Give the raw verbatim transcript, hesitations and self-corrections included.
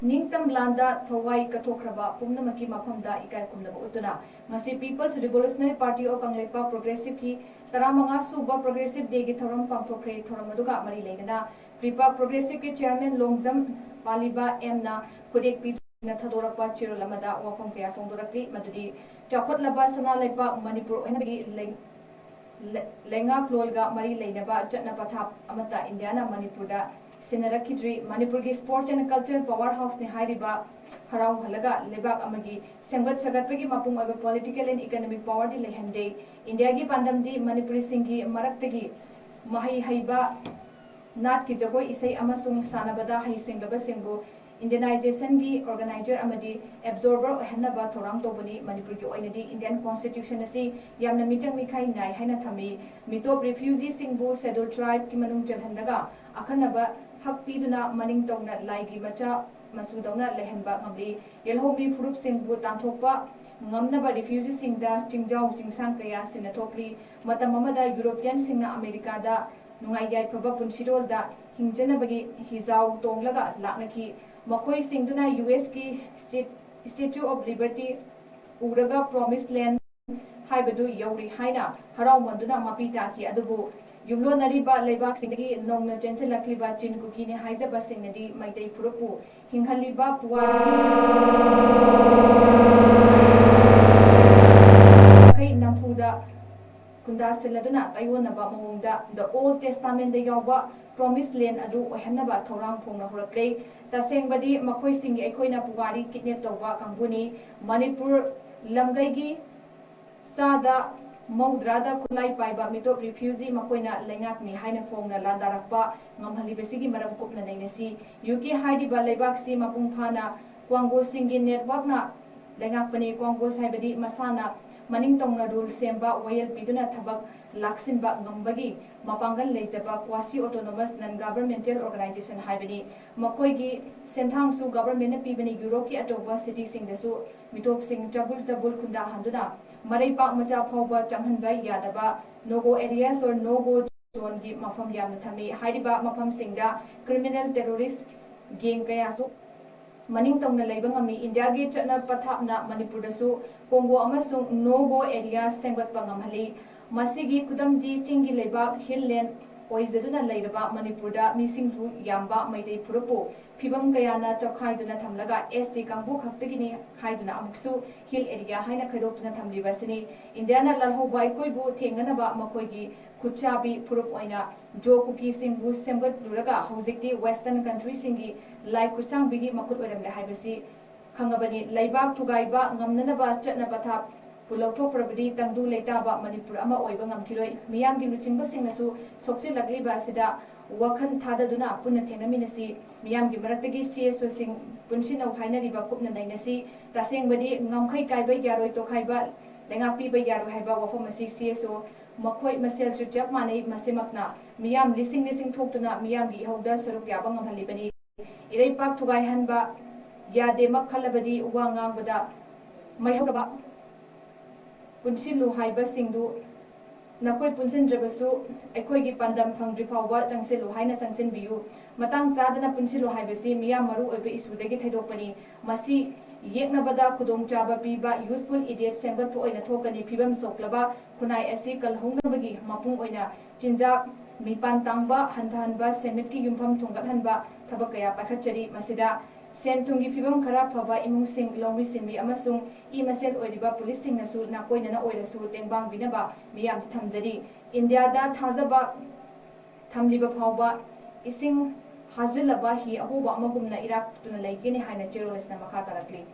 ꯅꯤꯡꯇꯝ ꯂꯥꯟꯗ ꯊꯋꯥꯏ ꯀꯠꯊꯣꯛꯈ꯭ꯔꯕ ꯄꯨꯝꯅꯃꯛꯀꯤ ꯃꯐꯝꯗ ꯏꯀꯥꯏ ꯈꯨꯝꯅꯕ ꯎꯠꯇꯨꯅ ꯉꯁꯤ People's Revolutionary Party of Kangleipak Progressiveꯀꯤ ꯇꯔꯥꯃꯉꯥ ꯁꯨꯕ Progressive Dayꯒꯤ ꯊꯧꯔꯝ ꯄꯥꯡꯊꯣꯛꯈ꯭ꯔꯦ꯫ ꯊꯧꯔꯝ ꯑꯗꯨꯒ ꯃꯔꯤ ꯂꯩꯅꯅ ꯀ꯭ꯔꯤꯄꯥꯛ Progressiveꯀꯤ Chairman ꯂꯣꯡꯖꯝ ꯄꯥꯂꯤꯕ ꯑꯦꯝꯅ ꯈꯨꯗꯦꯛ ꯄꯤꯗꯨꯅ ꯊꯥꯗꯣꯔꯛꯄ ꯆꯦꯔꯣꯜ ꯑꯃꯗ ꯋꯥꯐꯝ ꯀꯌꯥ ꯐꯣꯡꯗꯣꯔꯛꯂꯤ꯫ ꯃꯗꯨꯗꯤ ꯆꯥꯎꯈꯠꯂꯕ ꯁꯅꯥ ꯂꯩꯕꯥꯛ ꯃꯅꯤꯄꯨꯔ ꯑꯣꯏꯍꯟꯕꯒꯤ ꯂꯩ-, ꯂꯩ-, ꯂꯩꯉꯥꯛꯂꯣꯟꯒ ꯃꯔꯤ ꯂꯩꯅꯕ ꯆꯠꯅ ꯄꯊꯥꯞ ꯑꯃꯠꯇ ꯏꯟꯗꯤꯌꯥꯅ ꯃꯅꯤꯄꯨꯔꯗ ꯁꯤꯟꯅꯔꯛꯈꯤꯗ꯭ꯔꯤ꯫ ꯃꯅꯤꯄꯨꯔꯒꯤ sports and culture power houseꯅꯤ ꯍꯥꯏꯔꯤꯕ ꯍꯔꯥꯎꯍꯜꯂꯒ ꯂꯩꯕꯥꯛ ꯑꯃꯒꯤ ꯁꯦꯝꯒꯠ ꯁꯥꯒꯠꯄꯒꯤ ꯃꯄꯨꯡ ꯑꯣꯏꯕ political and economic powerꯗꯤ ꯂꯩꯍꯟꯗꯦ꯫ ꯏꯟꯗꯤꯌꯥꯒꯤ ꯄꯥꯟꯗꯝꯗꯤ ꯃꯅꯤꯄꯨꯔꯤꯁꯤꯡꯒꯤ ꯃꯔꯛꯇꯒꯤ ꯃꯍꯩ ꯍꯩꯕ ꯅꯥꯠꯀꯤ ꯖꯒꯣꯏ, ꯏꯁꯩ ꯑꯃꯁꯨꯡ ꯁꯥꯟꯅꯕꯗ ꯍꯩꯁꯤꯡꯂꯕꯁꯤꯡꯕꯨ Indianizationꯒꯤ organizer ꯑꯃꯗꯤ absorber ꯑꯣꯏꯍꯟꯅꯕ ꯊꯧꯔꯥꯡ ꯇꯧꯕꯅꯤ꯫ ꯃꯅꯤꯄꯨꯔꯒꯤ ꯑꯣꯏꯅꯗꯤ Indian Constitution ꯑꯁꯤ ꯌꯥꯝꯅ ꯃꯤꯆꯪ ꯃꯤꯈꯥꯏ ꯅꯥꯏ ꯍꯥꯏꯅ ꯊꯝꯃꯤ꯫ ꯃꯤꯇꯣꯞ refugeeꯁꯤꯡꯕꯨ Scheduled Tribeꯀꯤ ꯃꯅꯨꯡ ꯆꯜꯍꯟꯂꯒ ꯑꯈꯟꯅꯕ ꯍꯛ ꯄꯤꯗꯨꯅ ꯃꯅꯤꯡ ꯇꯧꯅ ꯂꯥꯏꯒꯤ ꯃꯆꯥ ꯃꯆꯨꯗꯧꯅ ꯂꯩꯍꯟꯕ ꯉꯝꯂꯤ꯫ ꯌꯦꯜꯍꯧꯃꯤ ꯐꯨꯔꯨꯞꯁꯤꯡꯕꯨ ꯇꯥꯟꯊꯣꯛꯄ ꯉꯝꯅꯕ refugeeꯁꯤꯡꯗ ꯆꯤꯡꯖꯥꯎ ꯆꯤꯡꯁꯥꯡ ꯀꯌꯥ ꯁꯤꯟꯅꯊꯣꯛꯂꯤ꯫ ꯃꯇꯝ ꯑꯃꯗ Europeanꯁꯤꯡꯅ ꯑꯃꯦꯔꯤꯀꯥꯗ ꯅꯨꯡꯉꯥꯏ ꯌꯥꯏꯐꯕ ꯄꯨꯟꯁꯤꯔꯣꯜꯗ ꯍꯤꯡꯖꯅꯕꯒꯤ ꯍꯤꯖꯥꯎ ꯇꯣꯡꯂꯒ ꯂꯥꯛꯅꯈꯤ꯫ ꯃꯈꯣꯏꯁꯤꯡꯗꯨꯅ USꯀꯤ State-, Statue of Liberty ꯎꯔꯒ Promised Land ꯍꯥꯏꯕꯗꯨ ꯌꯧꯔꯤ ꯍꯥꯏꯅ ꯍꯔꯥꯎꯃꯟꯗꯨꯅ ꯃꯄꯤ ꯇꯥꯈꯤ꯫ ꯑꯗꯨꯕꯨ ꯌꯨꯝꯂꯣꯟꯅꯔꯤꯕ ꯂꯩꯕꯥꯛꯁꯤꯡꯗꯒꯤ ꯅꯧꯅ ꯆꯦꯟꯁꯤꯜꯂꯛꯂꯤꯕ ꯆꯤꯟ ꯀꯨꯀꯤꯅꯤ ꯍꯥꯏꯖꯕꯁꯤꯡꯅꯗꯤ ꯃꯩꯇꯩ ꯐꯨꯔꯨꯞꯄꯨ ꯍꯤꯡꯍꯜꯂꯤꯕ ꯄꯨꯋꯥꯔꯤꯒꯤ ꯅꯝꯐꯨꯗ ꯈꯨꯟꯗꯥꯁꯤꯜꯂꯗꯨꯅ ꯇꯥꯏꯑꯣꯟꯅꯕ ꯃꯑꯣꯡꯗ The Old Testamentꯗ ꯌꯥꯎꯕ Promised Land ꯑꯗꯨ ꯑꯣꯏꯍꯟꯅꯕ ꯊꯧꯔꯥꯡ ꯐꯣꯡꯅ ꯍꯧꯔꯛꯂꯦ꯫ ꯇꯁꯦꯡꯕꯗꯤ ꯃꯈꯣꯏꯁꯤꯡꯒꯤ ꯑꯩꯈꯣꯏꯅ ꯄꯨꯋꯥꯔꯤ kidnap ꯇꯧꯕ ꯀꯥꯡꯕꯨꯅꯤ꯫ ꯃꯅꯤꯄꯨꯔ ꯂꯝꯒꯩꯒꯤ ꯆꯥꯗ ꯃꯧꯗ꯭ꯔꯥꯗ ꯈꯨꯠꯂꯥꯏ ꯄꯥꯏꯕ ꯃꯤꯇꯣꯞ refugee ꯃꯈꯣꯏꯅ ꯂꯩꯉꯥꯛꯅꯤ ꯍꯥꯏꯅ ꯐꯣꯡꯅ ꯂꯥꯟꯗꯥꯔꯛꯄ ꯉꯝꯍꯜꯂꯤꯕꯁꯤꯒꯤ ꯃꯔꯝ ꯀꯨꯞꯅ ꯅꯩꯅꯁꯤ꯫ UK ꯍꯥꯏꯔꯤꯕ ꯂꯩꯕꯥꯛꯁꯤ ꯃꯄꯨꯡ ꯐꯥꯅ ꯀ꯭ꯋꯥꯡꯒꯣꯁꯤꯡꯒꯤ networkꯅ ꯂꯩꯉꯥꯛꯄꯅꯤ꯫ ꯀ꯭ꯋꯥꯡꯒꯣꯁ ꯍꯥꯏꯕꯗꯤ ꯃꯁꯥꯅ ꯃꯅꯤꯡ ꯇꯧꯅ rule ꯁꯦꯝꯕ, ꯋꯥꯌꯦꯜ ꯄꯤꯗꯨꯅ ꯊꯕꯛ ꯂꯥꯛꯁꯤꯟꯕ ꯉꯝꯕꯒꯤ ꯃꯄꯥꯡꯒꯜ ꯂꯩꯖꯕ quasi autonomous non governmental organization ꯍꯥꯏꯕꯅꯤ꯫ ꯃꯈꯣꯏꯒꯤ ꯁꯦꯟꯊꯥꯡꯁꯨ governmentꯅ ꯄꯤꯕꯅꯤ꯫ ꯌꯨꯔꯣꯞꯀꯤ ꯑꯆꯧꯕ cityꯁꯤꯡꯗꯁꯨ ꯃꯤꯇꯣꯞꯁꯤꯡ ꯆꯕꯨꯜ ꯆꯕꯨꯜ ꯈꯨꯟꯗꯥꯍꯟꯗꯨꯅ ꯃꯔꯩꯄꯥꯛ ꯃꯆꯥ ꯐꯥꯎꯕ ꯆꯪꯍꯟꯕ ꯌꯥꯗꯕ no go areas or no go zoneꯒꯤ ꯃꯐꯝ ꯌꯥꯝꯅ ꯊꯝꯃꯤ꯫ ꯍꯥꯏꯔꯤꯕ ꯃꯐꯝꯁꯤꯡꯗ criminal terrorist gang ꯀꯌꯥꯁꯨ ꯃꯅꯤꯡ ꯇꯧꯅ ꯂꯩꯕ ꯉꯝꯃꯤ꯫ ꯏꯟꯗꯤꯌꯥꯒꯤ ꯆꯠꯅ ꯄꯊꯥꯞꯅ ꯃꯅꯤꯄꯨꯔꯗꯁꯨ ꯀꯣꯡꯒꯣ ꯑꯃꯁꯨꯡ ꯅꯣ ꯒꯣ ꯑꯦꯔꯤꯌꯥ ꯁꯦꯝꯒꯠꯄ ꯉꯝꯍꯜꯂꯤ꯫ ꯃꯁꯤꯒꯤ ꯈꯨꯗꯝꯗꯤ ꯆꯤꯡꯒꯤ ꯂꯩꯕꯥꯛ, ꯍꯤꯜ ꯂꯦꯟ, ꯑꯣꯏꯖꯗꯨꯅ ꯂꯩꯔꯕ ꯃꯅꯤꯄꯨꯔꯗ ꯃꯤꯁꯤꯡꯁꯨ ꯌꯥꯝꯕ ꯃꯩꯇꯩ ꯐꯨꯔꯨꯞꯄꯨ ꯐꯤꯕꯝ ꯀꯌꯥꯅ ꯆꯞꯈꯥꯏꯗꯨꯅ ꯊꯝꯂꯒ ꯑꯦꯁ ꯇꯤ ꯀꯥꯡꯕꯨ ꯈꯛꯇꯒꯤꯅꯤ ꯍꯥꯏꯗꯨꯅ ꯑꯃꯨꯛꯁꯨ ꯍꯤꯜ ꯑꯦꯔꯤꯌꯥ ꯍꯥꯏꯅ ꯈꯥꯏꯗꯣꯛꯇꯨꯅ ꯊꯝꯂꯤꯕ ꯑꯁꯤꯅꯤ꯫ ꯏꯟꯗꯤꯌꯥꯅ ꯂꯥꯜꯍꯧꯕ ꯑꯩꯈꯣꯏꯕꯨ ꯊꯦꯡꯅꯅꯕ ꯃꯈꯣꯏꯒꯤ ꯈꯨꯠꯁꯥꯕꯤ ꯐꯨꯔꯨꯞ ꯑꯣꯏꯅ ꯖꯣ ꯀꯨꯀꯤꯁꯤꯡꯕꯨ ꯁꯦꯝꯒꯠꯂꯨꯔꯒ ꯍꯧꯖꯤꯛꯇꯤ ꯋꯦꯁꯇꯔꯟ ꯀꯟꯇ꯭ꯔꯤꯁꯤꯡꯒꯤ ꯂꯥꯏ ꯈꯨꯠꯁꯥꯡꯕꯤꯒꯤ ꯃꯈꯨꯠ ꯑꯣꯏꯔꯝꯂꯦ ꯍꯥꯏꯕꯁꯤ ꯈꯪꯉꯕꯅꯤ꯫ ꯂꯩꯕꯥꯛ ꯊꯨꯒꯥꯏꯕ ꯉꯝꯅꯅꯕ ꯆꯠꯅ ꯄꯊꯥꯞ ꯄꯨ ꯂꯧꯊꯣꯛꯄ꯭ꯔꯕꯗꯤ ꯇꯪꯗꯨ ꯂꯩꯇꯥꯕ ꯃꯅꯤꯄꯨꯔ ꯑꯃ ꯑꯣꯏꯕ ꯉꯝꯈꯤꯔꯣꯏ꯫ ꯃꯤꯌꯥꯝꯒꯤ ꯂꯨꯆꯤꯡꯕꯁꯤꯡꯅꯁꯨ ꯁꯣꯛꯆꯤꯜꯂꯛꯂꯤꯕ ꯑꯁꯤꯗ ꯋꯥꯈꯜ ꯊꯥꯗꯗꯨꯅ ꯄꯨꯟꯅ ꯊꯦꯡꯅꯃꯤꯟꯅꯁꯤ꯫ ꯃꯤꯌꯥꯝꯒꯤ ꯃꯔꯛꯇꯒꯤ ꯁꯤ ꯑꯦꯁ ꯑꯣꯁꯤꯡ ꯄꯨꯟꯁꯤꯟꯅꯧ ꯍꯥꯏꯅꯔꯤꯕ ꯀꯨꯞꯅ ꯅꯩꯅꯁꯤ꯫ ꯇꯁꯦꯡꯕꯗꯤ ꯉꯝꯈꯩ ꯀꯥꯏꯕ ꯌꯥꯔꯣꯏ, ꯇꯣꯈꯥꯏꯕ ꯂꯩꯉꯥꯛ ꯄꯤꯕ ꯌꯥꯔꯣꯏ ꯍꯥꯏꯕ ꯋꯥꯐꯝ ꯑꯁꯤ ꯁꯤ ꯑꯦꯁ ꯑꯣ ꯃꯈꯣꯏ ꯃꯁꯦꯜꯁꯨ ꯆꯞ ꯃꯥꯟꯅꯩ꯫ ꯃꯁꯤꯃꯛꯅ ꯃꯤꯌꯥꯝ ꯂꯤꯁꯤꯡ ꯂꯤꯁꯤꯡ ꯊꯣꯛꯇꯨꯅ ꯃꯤꯌꯥꯝꯒꯤ ꯏꯍꯧꯗ ꯁꯔꯨꯛ ꯌꯥꯕ ꯉꯝꯍꯜꯂꯤꯕꯅꯤ꯫ ꯏꯔꯩꯄꯥꯛ ꯊꯨꯒꯥꯏꯍꯟꯕ ꯌꯥꯗꯦꯃꯛ ꯈꯜꯂꯕꯗꯤ ꯋꯥ ꯉꯥꯡꯕꯗ ꯃꯩꯍꯧꯗꯕ ꯄꯨꯟꯁꯤꯜꯂꯨ ꯍꯥꯏꯕꯁꯤꯡꯗꯨ ꯅꯈꯣꯏ ꯄꯨꯟꯁꯤꯟꯗ꯭ꯔꯕꯁꯨ ꯑꯩꯈꯣꯏꯒꯤ ꯄꯥꯟꯗꯝ ꯐꯪꯗ꯭ꯔꯤ ꯐꯥꯎꯕ ꯆꯪꯁꯤꯜꯂꯨ ꯍꯥꯏꯅ ꯆꯪꯁꯤꯟꯕꯤꯌꯨ꯫ ꯃꯇꯥꯡ ꯆꯥꯗꯅ ꯄꯨꯟꯁꯤꯜꯂꯨ ꯍꯥꯏꯕꯁꯤ ꯃꯤꯌꯥꯝ ꯃꯔꯨ ꯑꯣꯏꯕ ꯏꯁꯨꯗꯒꯤ ꯊꯩꯗꯣꯛꯄꯅꯤ꯫ ꯃꯁꯤ ꯌꯦꯛꯅꯕꯗ ꯈꯨꯗꯣꯡꯆꯥꯕ ꯄꯤꯕ ꯌꯨꯁꯐꯨꯜ ꯏꯗꯤꯌꯦꯠ ꯁꯦꯝꯒꯠꯄ ꯑꯣꯏꯅ ꯊꯣꯛꯀꯅꯤ꯫ ꯐꯤꯕꯝ ꯁꯣꯛꯂꯕ ꯈꯨꯟꯅꯥꯏ ꯑꯁꯤ ꯀꯜꯍꯧꯅꯕꯒꯤ ꯃꯄꯨꯡ ꯑꯣꯏꯅ ꯆꯤꯟꯖꯥꯛ ꯃꯤꯄꯥꯟ ꯇꯥꯡꯕ ꯍꯟꯊꯍꯟꯕ, ꯁꯦꯟꯃꯤꯠꯀꯤ ꯌꯨꯝꯐꯝ ꯊꯣꯡꯒꯠꯍꯟꯕ ꯊꯕꯛ ꯀꯌꯥ ꯄꯥꯏꯈꯠꯆꯔꯤ꯫ ꯃꯁꯤꯗ ꯁꯦꯟ ꯊꯨꯝꯒꯤ ꯐꯤꯕꯝ ꯈꯔ ꯐꯕ ꯏꯃꯨꯡꯁꯤꯡ, ꯂꯧꯃꯤ ꯁꯤꯟꯃꯤ ꯑꯃꯁꯨꯡ ꯏ ꯃꯁꯦꯜ ꯑꯣꯏꯔꯤꯕ ꯄꯨꯂꯤꯁꯁꯤꯡꯅꯁꯨ ꯅꯥꯀꯣꯏꯅꯅ ꯑꯣꯏꯔꯁꯨ ꯇꯦꯡꯕꯥꯡꯕꯤꯅꯕ ꯃꯤꯌꯥꯝꯗ ꯊꯝꯖꯔꯤ꯫ ꯏꯟꯗꯤꯌꯥꯗ ꯊꯥꯖꯕ ꯊꯝꯂꯤꯕ ꯐꯥꯎꯕ ꯏꯁꯤꯡ ꯍꯥꯖꯤꯜꯂꯕ ꯍꯤ ꯑꯍꯣꯕ ꯑꯃꯒꯨꯝꯅ ꯏꯔꯥꯛꯇꯨꯅ ꯂꯩꯒꯅꯤ ꯍꯥꯏꯅ ꯆꯦꯔꯣꯂꯤꯁꯅ ꯃꯈꯥ ꯇꯥꯔꯛꯂꯤ꯫